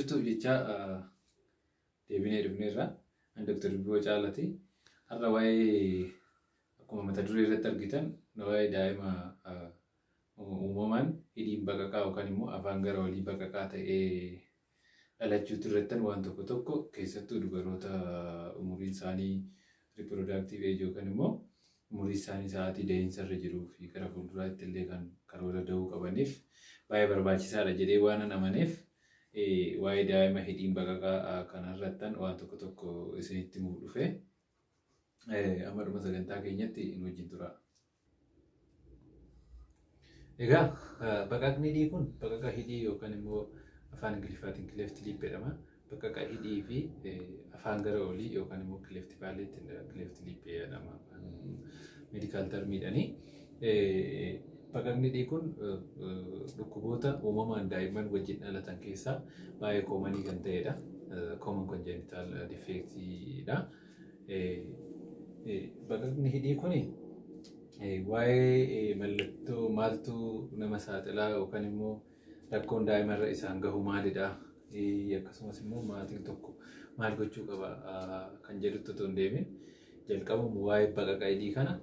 Jirtu jecha deebinee dhufneerra. Ani Dr. Dubboo Caalaati. Har'a waa'ee akkuma mata duree irratti argitan waa'ee daa'ima uumamaan hidhiin baqaqaa yookaan immoo afaan gara olii baqaqaa ta'ee dhalachuutu irrattan waan tokko tokko keessattuu dubaroota umuriin isaanii reproductive age yookaan immoo umurii isaanii sa'aatii da'iinsa irra jiruu fi gara fuulduraatti illee kan karoora da'uu qabaniif baay'ee barbaachisaadha jedhee waan an amaneef waa'ee daa'ima hidhiin baqaqaa kanarrattan waan tokko tokko isinitti himuu dhufe. Amma dhuma sagantaa keenyatti nu wajjin tura. Egaa baqaqni hidhii kun baqaqa hidhii yookaan immoo afaan Ingiliffaatiin cleft lip jedhama. Baqaqa hidhii fi afaan gara olii yookaan immoo cleft palate, cleft lip jedhama medical termiidhani. Baqaqni hidhii kun dhukkuboota uumamaan daa'imman wajjin dhalatan keessaa baay'ee commonii kan ta'edha. Common congenital defectidha. Baqaqni hidhii kun waa'ee mallattoo maaltu nama saaxilaa yookaan immoo rakkoon daa'imarra isaan gahu maalidha? Akkasumas immoo maatiin tokko maal gochuu qaba kan jedhutti otoo hin deemin jalqabuma waa'ee baqaqa hidhii kana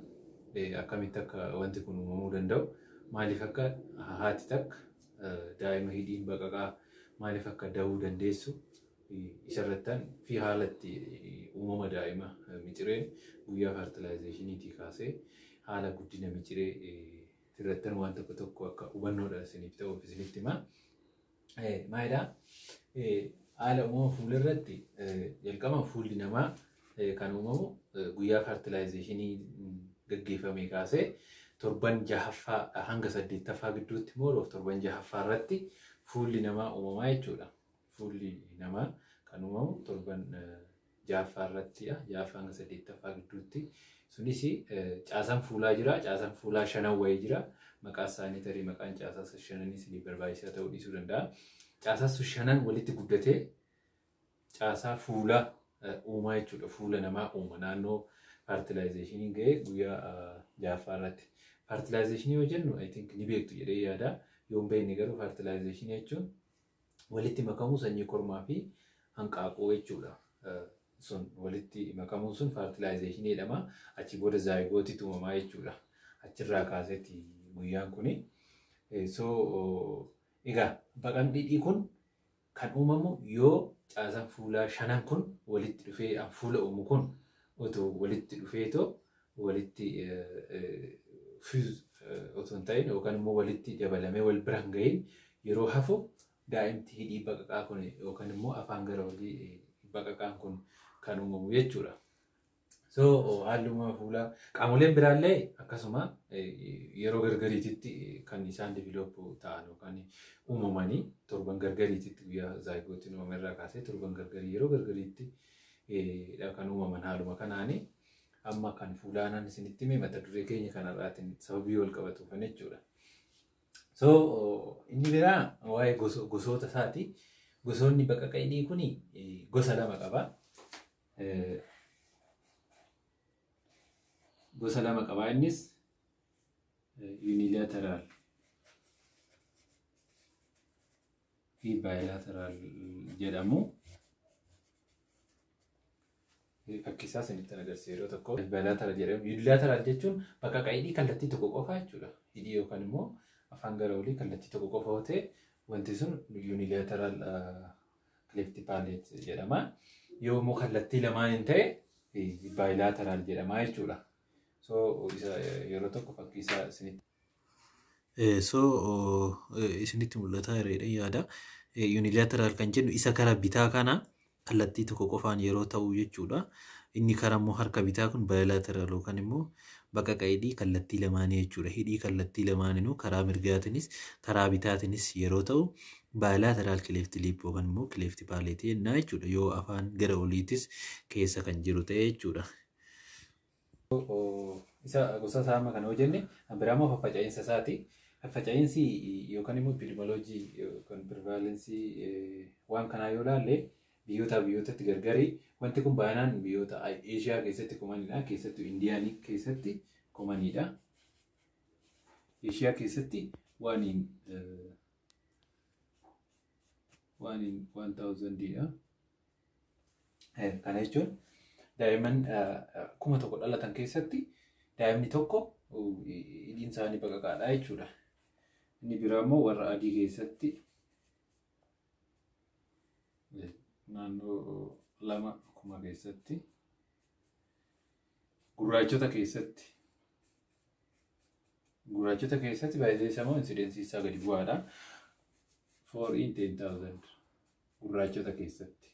akkamitti akka wanti kun uumamuu danda'u, maaliif akka haati takka daa'ima hidhiin baqaqaa maaliif akka dahuu dandeessu isarrattan fi haala itti uumama daa'ima micireen guyyaa fertilizationiitii kaasee haala guddina miciree irrattan waan tokko tokko akka hubannoodha isiniif ta'uuf isinitti hima. Maalidhaa? Haala uumama fuulirratti jalqaba fuulli namaa kan uumamu guyyaa fertilizationii gaggeeffame kaasee torban jahaffaa hanga saddeettaffaa gidduutti immoo torban jahaffaa irratti fuulli namaa uumamaa jechuudha. Fuulli namaa kan uumamu torban jahaffaa irrattidha. Jahaffaa hanga saddeettaffaa gidduutti. Sunis caasaan fuulaa jira. Caasaan fuulaa shanan wayii jira. Maqaa isaanii tarii maqaan caasaa shananii isinii barbaachisaa ta'uu dhiisuu danda'a. Caasaan sun shanan walitti guddatee caasaa fuulaa uumaa jechuudha. Fuula namaa uuma naannoo fertilizationiin ga'ee guyyaa jahaffaa irratti. Fertilizationii yoo jennu I think ni beektu jedhee yaada. Yoo hin beekne garuu fertilizationii jechuun walitti makamuu sanyii kormaa fi hanqaaquu jechuudha. Sun walitti makamuun sun fertilizationii jedhama. Achi booda zygoteitu uumamaa jechuudha. Achirraa kaaseeti guyyaan kuni. So egaa baqaqni hidhii kun kan uumamu yoo caasaan fuulaa shanan kun walitti dhufee fuula uumu kun otoo walitti dhufeetoo walitti fuse otoo hin ta'in yookaan immoo walitti dabalamee wal bira hin gahin yeroo hafu daa'imti hidhii baqaqaa kun yookaan immoo afaan gara olii baqaqaan kun kan uumamu jechuudha. So haalli uumama fuulaa qaamoleen biraallee akkasuma yeroo gargariititti kan isaan develop ta'an yookaan uumamanii torban gargariititti guyyaa zygoteiin uumame irraa kaasee torban gargarii yeroo gargariitti kan uumaman haaluma kanaani amma kan fuulaanaan isinitti hime mata duree keenya kanarraatiin sababii wal qabatuufan jechuudha. So inni biraa waa'ee gosoota isaati. Gosoonni baqaqa hidhii kun gosa lama qaba. Gosa lama qaba, innis unilateral fi bilateral jedhamu. Fakkii isaa isinitti agarsiisa yeroo tokko. Bilateral jedhamu. Unilateral jechuun baqaqa hidhii kallattii tokko qofa jechuudha. Hidhii yookaan immoo afaan gara olii kallattii tokko qofa yoo ta'e wanti sun unilateral cleft palate jedhama. Yoo immoo kallattii lamaan hin ta'e bilateral jedhama jechuudha. So isa yeroo tokko fakkii isaa isinitti. So isinitti mul'ata jedhee yaada. Unilateral kan jennu isa karaa bitaa kana kallattii tokko qofaan yeroo ta'u jechuudha. Inni karaa immoo harka bitaa kun bilateral yookaan immoo baqaqa hidhii kallattii lamaanii jechuudha. Hidhii kallattii lamaaninuu karaa mirgaatinis karaa bitaatinis yeroo ta'u bilateral cleft lip yookaan immoo cleft palate jennaa jechuudha. Yoo afaan gara oliitis keessa kan jiru ta'e jechuudha. Isa gosa isaa amma kana yoo jenne biraa immoo faffaca'iinsa isaati. Faffaca'iinsi yookaan immoo epidemiology yookaan prevalenceii waan kanaa yoo ilaalle biyyoota biyyootatti gargari. Wanti kun baay'inaan biyyoota Eeshiyaa keessatti commonidha. Keessattuu Indiyaanii keessatti commonidha. Eeshiyaa keessatti waan 1 in 1000dha. Kana jechuun daa'imman 1000 dhalatan keessatti daa'imni tokko hidhiin isaanii baqaqaadha jechuudha. Inni biraa immoo warra adii keessatti naannoo 2 kuma keessatti, gurraachota keessatti baay'ee isaa immoo insidensii isaa gadi bu'aadha. 4 in 10,000 gurraachota keessatti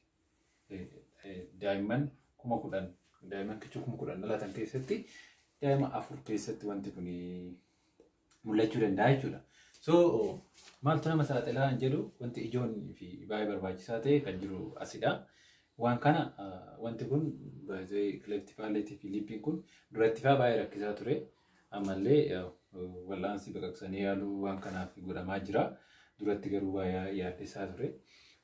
daa'imman 10,000, daa'imman kichuu 10,000 dhalatan keessatti daa'ima 4 keessatti wanti kun mul'achuu danda'a jechuudha. So maaltu nama saaxilaa hin jedhu, wanti ijoon fi baay'ee barbaachisaa ta'e kan jiru asidha. Waan kana wanti kun baay'ee cleft palate fi lipiin kun duratti fa'aa baay'ee rakkisaa ture. Ammallee wal'aansi baqaqsanii yaaluu waan kanaaf godhamaa jira. Duratti garuu baay'ee yaaddessaa ture.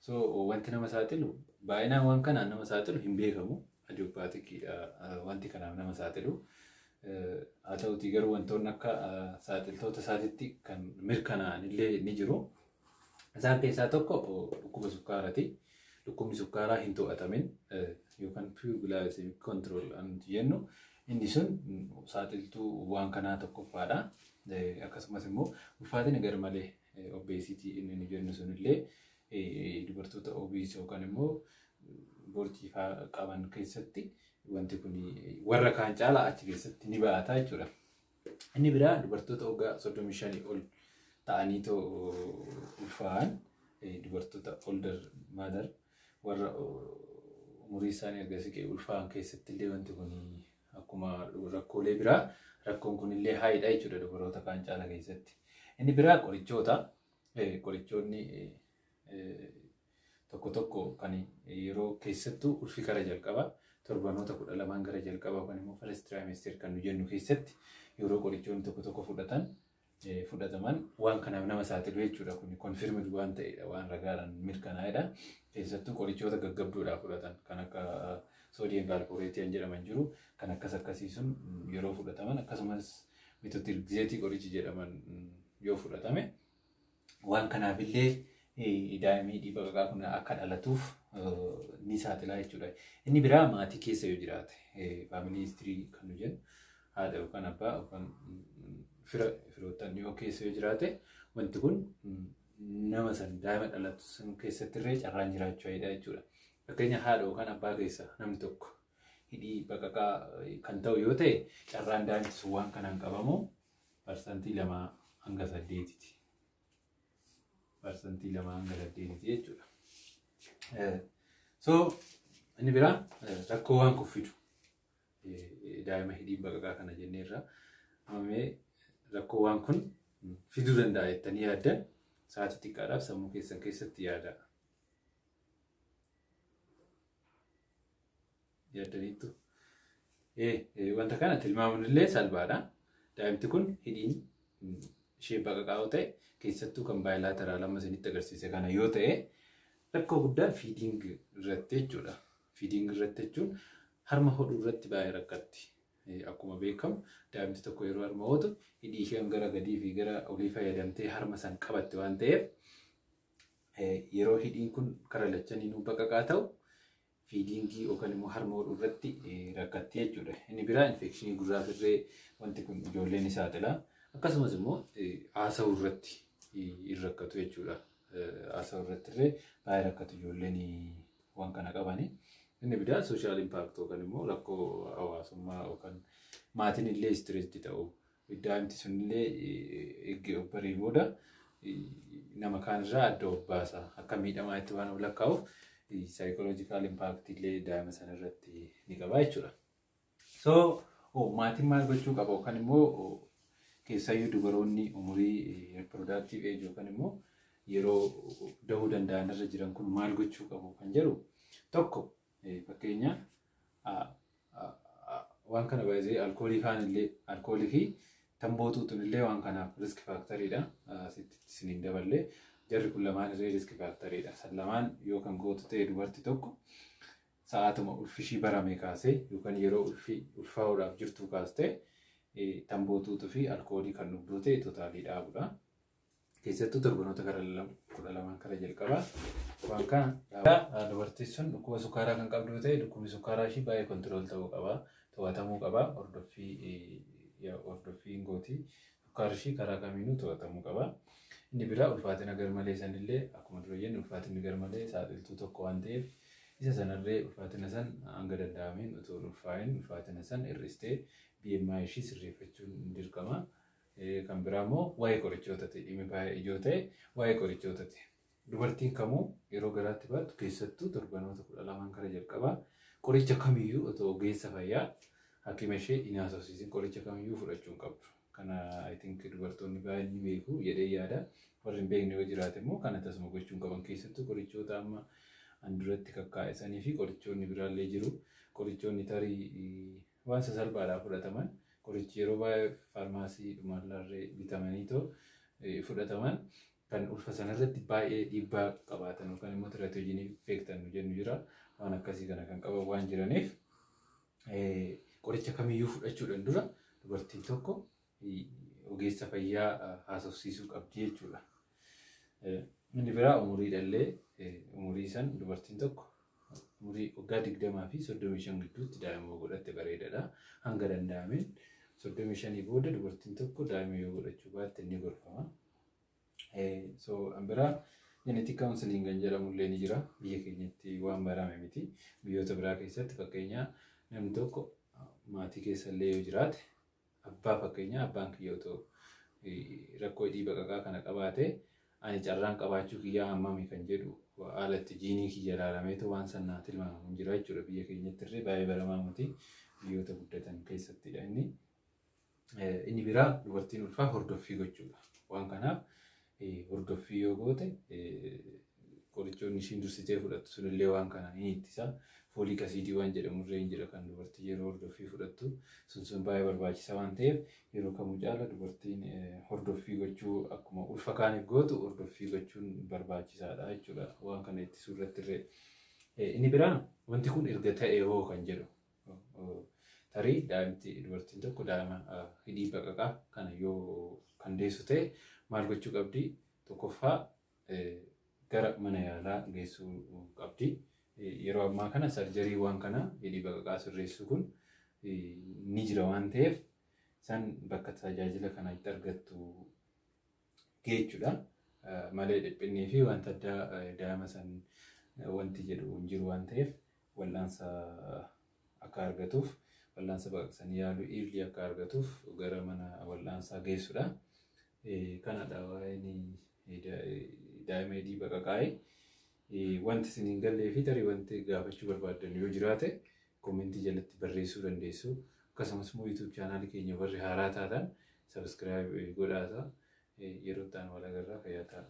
So wanti nama saaxilu baay'inaan waan kanaan nama saaxilu hin beekamu. Idiopathic wanti kanaaf nama saaxilu. Haa ta'utii garuu wantoonni akka saaxiltoota isaatitti kan mirkanaa'an illee ni jiru. Isaan keessaa tokko dhukkuba sukkaaraati. Dhukkubni sukkaaraa hin to'atamin yookaan poor glycemic control jennu inni sun saaxiltuu waan kanaa tokkoffaadha. Akkasumas immoo ulfaatina garmalee, obesity inni jennu sunillee, dubartoota obese yookaan immoo borcii fa'aa qaban keessatti wanti kun warra kaan caalaa achi keessatti ni ba'ata jechuudha. Inni biraa dubartoota waggaa 35 ol ta'anii ulfaa'an, dubartoota older mother, warra umurii isaanii erga siqee ulfaa'an keessatti illee wanti kun akkuma rakkoolee biraa rakkoon kun illee haayidha jechuudha dubaroota kaan caala keessatti. Inni biraa qorichoota. Qorichoonni tokko tokko kan yeroo keessattuu ulfi kara jalqabaa torbanoota 12 gara jalqabaa yookaan immoo first trimester kan nu jennu keessatti yeroo qorichoonni tokko tokko fudhataman waan kanaaf nama saaxilu jechuudha. Kun confirmed waan ta'edha, waan ragaadhaan mirkanaa'edha. Keessattuu qorichoota gaggabduudhaaf fudhatan kan akka sodium valproate jedhaman jiru, kan akkas akkasii sun yeroo fudhataman, akkasumas methotrexate qorichi jedhaman yoo fudhatame waan kanaafillee daa'imni hidhii baqaqaa kun akka dhalatuuf ni saaxila jechuudha. Inni biraa maatii keessa yoo jiraate, family history kan nu jennu, haadha yookaan abbaa yookaan fira firoottan dhiyoo keessa yoo jiraate wanti kun nama san daa'ima dhalatu sun keessatti illee carraan jiraachuu jechuudha. Fakkeenya haadha yookaan abbaa keessa namni tokko hidhii baqaqaa kan ta'u yoo ta'e carraan daa'imti sun waan kanaan qabamu 2% hanga 8ti. 2% hanga 8ti jechuudha. So inni biraa rakkoo waan kun fidu daa'ima hidhiin baqaqaa kana jenneerra. Amamee rakkoo waan kun fiduu danda'a jettanii yaaddan sa'aatii xiqqaadhaaf sammuu keessan keessatti yaada. Yaaddaniittu. Wanta kana tilmaamuun illee salphaadha. Daa'imti kun hidhiin ishee baqaqaa yoo ta'e, keessattuu kan bilateral amma isinitti agarsiise kana yoo ta'e, rakkoo guddaa feeding irratti jechuudha. Feeding irratti jechuun harma hodhuu irratti baay'ee rakkatti. Akkuma beekamu daa'imti tokko yeroo harma hodhu hidhii isheen gara gadii fi gara olii fayyadamtee harma san qabatte waan ta'eef yeroo hidhiin kun kara lachaniinuu baqaqaa ta'u feeding yookaan immoo harma hodhuu irratti rakkatti jechuudha. Inni biraa infekshinii gurraa irree wanti kun ijoolleen ni saaxila. Akkasumas immoo haasa'uu irratti hin rakkatu jechuudha. Haasa'uu irratti illee baay'ee rakkatu ijoolleen waan kana qabani. Inni biraa social impact yookaan immoo rakkoo hawaasummaa yookaan maatiin illee stressed ta'u. Daa'imti sunillee eegee barii booda nama kaanirraa adda of baasa. Akka miidhamaa itti waan of lakkaa'uuf psychological impact illee daa'ima sana irratti ni qaba jechuudha. So maatiin maal gochuu qaba yookaan immoo keessayyuu dubaroonni umurii reproductive age yookaan immoo yeroo dahuu danda'an irra jiran kun maal gochuu qabu kan jedhu, tokko fakkeenya waan kana baay'ee alkoolii faan illee, alkoolii fi tamboo xuuxuun illee waan kanaaf risk factoriidha. Asitti isiniin daballee jarri kun lamaan illee risk factoriidha. San lamaan yoo kan gootu ta'e dubarti tokko sa'aatuma ulfishii barame kaasee yookaan yeroo ulfi ulfaa'uudhaaf jirtu kaastee tamboo xuuxuu fi alkoolii kan dhugduu ta'e totally dhaabudha. Keessattuu torbanoota gara 12 kara jalqabaa waan kana dubartiin sun dhukkuba sukkaaraa kan qabdu ta'e dhukkubni sukkaaraa ishii baay'ee control ta'uu qaba. To'atamuu qaba. Hordoffiin gooti. Sukkaarri ishii karaa kamiinuu to'atamuu qaba. Inni biraa ulfaatina garmalee sanillee akkuma dura jennu ulfaatinni garmalee saaxiltuu tokko waan ta'eef isa sanarree ulfaatina san hanga danda'ameen otoo hin ulfaa'in ulfaatina san hir'istee BMI ishii sirreeffachuun dirqama. Kan biraa immoo waa'ee qorichootaati. Dhimmi baay'ee ijoo ta'e waa'ee qorichootaati. Dubartiin kamuu yeroo garaatti baattu keessattuu torbanoota 12 kara jalqabaa qoricha kamiyyuu otoo ogeessa fayyaa hakima ishee hin haasofsiisin qoricha kamiyyuu fudhachuu hin qabdu. Kana I think dubartoonni baay'een ni beeku jedhee yaada. Warri hin beekne yoo jiraate immoo kana tasuma gochuu hin qaban. Keessattuu qorichoota amma an duratti kakkaa'e sanii fi qorichoonni biraallee jiru. Qorichoonni tarii waan sasalphaadhaa fudhataman qorichi yeroo baay'ee faarmaasii dhumaarree bitamanii too fudhataman kan ulfa sanarratti baay'ee dhiibbaa qabaatan yookaan immoo teratogenic effect jennu jira. Waan akkasii kana kan qaban waan jiraniif qoricha kamiyyuu fudhachuudhaan dura dubartiin tokko ogeessa fayyaa haasofsiisuu qabdi jechuudha. Inni biraa umuriidhallee umurii san dubartiin tokko umurii waggaa 20 fi 35 gidduutti daa'ima yoo godhatte bareedaadha. Hanga danda'ameen 35 booda dubartiin tokko daa'ima yoo godhachuu baatte ni gorfama. So kan biraa genetic counseling kan jedhamullee ni jira. Biyya keenyatti waan barame miti. Biyyoota biraa keessatti fakkeenyaa namni tokko maatii keessallee yoo jiraate abbaa fakkeenyaa abbaan kiyya otoo rakkoo hidhii baqaqaa kana qabaate ani carraan qabaachuu kiyyaa hammami kan jedhu haala itti jiinii kiyya ilaalameetu waan san naa tilmaamamu jira jechuudha. Biyya keenyatti illee baay'ee baramaa miti. Biyyoota guddatan keessattidha inni. Inni biraa dubartiin ulfaa hordoffii gochuudha. Waan kanaaf hordoffii yoo goote qorichoonni ishiin dursitee fudhattu sunillee waan kana ni ittisa. Folic acidii waan jedhamurree hin jira kan dubartii yeroo hordoffii fudhattu sun baay'ee barbaachisaa waan ta'eef yeroo kamuu caala dubartiin hordoffii gochuu akkuma ulfa kaaniif gootu hordoffii gochuun barbaachisaadha jechuudha waan kana ittisuu irratti illee. Inni biraa wanti kun erga ta'e hoo kan jedhu tarii daa'imti dubartiin tokko daa'ima hidhii baqaqaa kana yoo kan deessu ta'e maal gochuu qabdi? Tokkoffaa gara mana yaalaa geessuu qabdi. Yeroo ammaa kana surgery waan kana hidhii baqaqaa sirreessuu kun ni jira waan ta'eef san bakka tajaajila kana itti argattu geechuudha. Malee dhiphinnii fi wanta addaa daa'ima san wanti jedhu hin jiru waan ta'eef wal'aansa akka argatuuf wal'aansa baqaqsanii yaaluu early akka argatuuf gara mana wal'aansaa geessudha. Kanadha waa'een daa'ima hidhii baqaqaa'e. Wanti isin hin gallee fi tarii wanti gaafachuu barbaaddan yoo jiraate commentii jalatti barreessuu dandeessu. Akkasumas immoo YouTube channelii keenya warri haaraa taatan subscribe godhaata. Yeroo itti aanu wal agarraa, fayyaa ta'aa.